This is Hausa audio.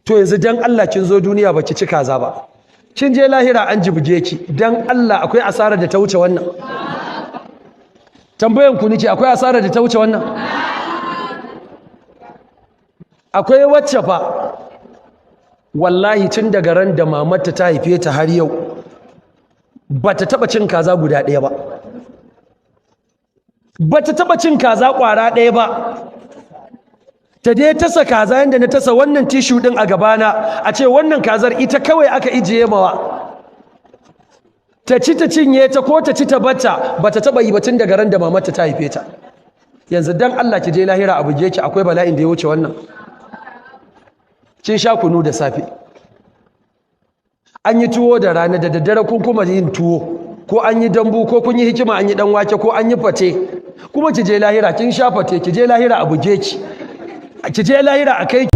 To yanzu dan Allah kin zo duniya baki ci kaza ba, kin je lahira an jibge ki. Dan Allah akwai asarar da ta wuce wannan? Tambayan ku nake, akwai asarar da ta wuce wannan? Akwai wacce fa wallahi tun daga ran da mamarta ta haife ta har yau bata taba cin kaza guda ɗaya ba, bata taba cin kaza ƙwara ɗaya ba. Ta dai tasa kaza yanda na tasa wannan tissue din a gabana, a ce wannan kazar ita kawai aka ijiye mawa, ta ci ta cinye ta ko ta ci ta batta, bata taba yi ba tun daga ran da mamarta ta haife ta. Yanzu dan Allah ki je lahira a buge ki, akwai bala'in da ya wuce wannan? Kin sha kunu da safe, an yi tuwo da rana, da daddare kun kuma yin tuwo, ko an yi dambu, ko kun yi hikima an yi dan wake, ko an yi fate. Kuma ki je lahira kin sha fate, ki je lahira a buge ki, ki je lahira a kai.